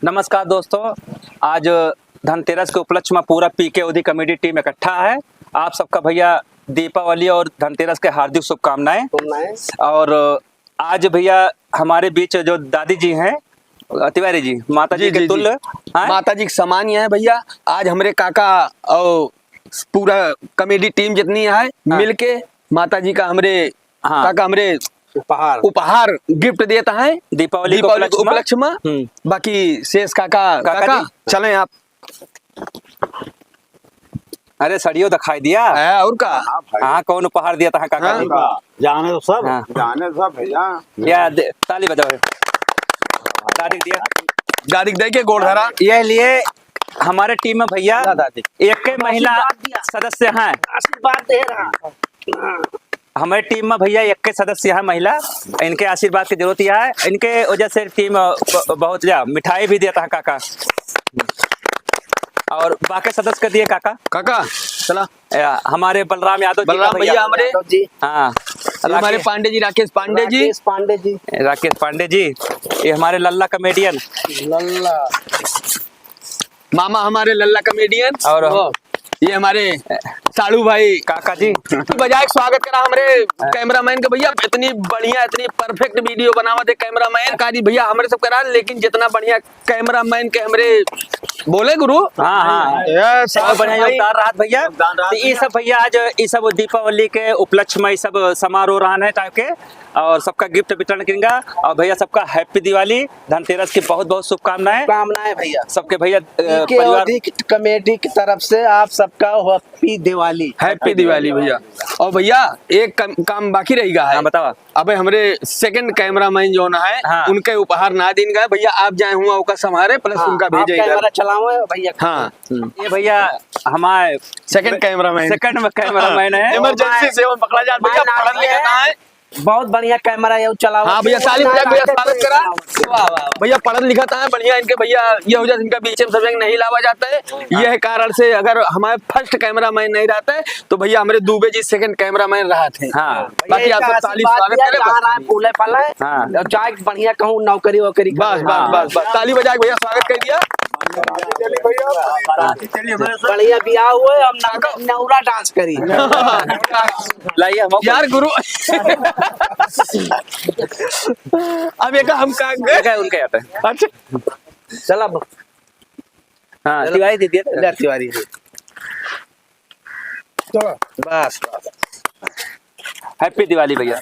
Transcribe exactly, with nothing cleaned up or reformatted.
नमस्कार दोस्तों, आज धनतेरस के उपलक्ष्य में पूरा पीके ओधी comedy team इकट्ठा है। आप सबका भैया दीपावली और धनतेरस के हार्दिक शुभकामनाएं। शुभकामनाएं। और आज भैया हमारे बीच जो दादी जी हैं, तिवारी जी, माता जी जी, के जी, जी। तुल्य, हैं? माता जी के समान ही हैं भैया। आज हमरे काका और पूरा comedy team जितनी है, हाँ। मिलके माता जी का हमरे हाँ। काका हमरे उपहार। उपहार gift देता है दीपावली के दीपावली के उपलक्ष्य में। उपलक्ष्य में। हम्म। बाकी शेष काका, काका काका, जी। चलें आप। अरे, सड़ियो दिखाई दिया। है, और का? हाँ भाई। हाँ, कौन उपहार दिया था काका हाँ। जी? जाने तो सब। हाँ। जाने सब भैया। या दे, ताली बजाओ। दादी दिया। दादी दे के गोड़ धरा। ये लिए हमारे team में भैया, या दादी। एक के महिला आशीर्वाद दिया। सदस्य हैं। आशीर्वाद दे रहा। हमारे team में भैया एक के सदस्य हैं महिला, इनके आशीर्वाद की जरूरत यह है। इनके वजह से team, अ, ब-, बहुत जा मिठाई भी देता है काका। और बाकी सदस्य के दिए काका। काका, चला। या, हमारे बलराम यादव जी बलराम का भैया भैया। हमरे। यादव जी। हाँ। ये हमारे राकेश। पांडे जी, राकेश पांडे जी। राकेश पांडे जी। राकेश पांडे जी, ये हमारे लल्ला comedian। लल्ला। मामा हमारे लल्ला comedian। और ओहो। ये हमारे साड़ू भाई। काका जी। बजाय के स्वागत करा हमरे cameraman के भैया, इतनी बढ़िया, इतनी perfect video बनावत है cameraman। काजी भैया हमरे सब करा, लेकिन जितना बढ़िया cameraman के हमरे बोले गुरु। हाँ, हाँ। ये बहुत बढ़िया योगदान रहा भैया। योगदान रहा तो ये भैया। सब भैया आज ये सब दीपावली के उपलक्ष्य में ये सब समारोह रहन है type के, और सबका gift वितरण करेंगे। और भैया सबका happy दिवाली, धनतेरस की बहुत बहुत शुभकामनाएं। शुभकामनाएं भैया। सबके भैया, अ, पीके परिवार ओधी comedy की तरफ से आप सबका happy दिवाली। Happy दिवाली भैया। और भैया एक काम, काम बाकी रह गया है। हाँ, बतावा। अबे हमरे second cameraman जो ना है, हाँ। उनके उपहार ना दिन गए भैया, आप जाए हुआ ओका संभारे plus हाँ, उनका आप भेजे इधर। Camera चलाओ भैया। हाँ। हम्म। ये भैया हमारे second cameraman। Second में cameraman है। Emergency से वो पकड़ा जात भैया, मैं पढ़ल लिखा है। ना है। बहुत बढ़िया camera है, वो चलाओ। हाँ भैया, ताली बजा भैया, स्वागत करा। वाह, वाह, वाह। भैया पढ़ल लिखा था, बढ़िया इनके भैया, ये हो जाए इनका बीच में सब जगह नहीं लावा जाता है। हाँ। यह कारण से अगर हमारे first cameraman नहीं रहता है, तो भैया हमरे दुबे जी second cameraman रहा थे। हाँ। बाकी आप सब ताली स्वागत करें बस। फूले फले। हाँ। और जाए बढ़िया कहूँ नौकरी वोकरी बस, करें। बस, हाँ। बस, बस। ताली बजा के भैया स्वागत कर दिया। बढ़िया बियाह हुए, हम नौ-, नौरा dance करी। लाइए हम यार गुरु। अब एक हम का देखा है उनके यहाँ पे। अच्छा। चल अब। हाँ, चलो। तिवारी दे दिया। ले तिवारी दे। चलो। बस, बस। Happy दिवाली भैया।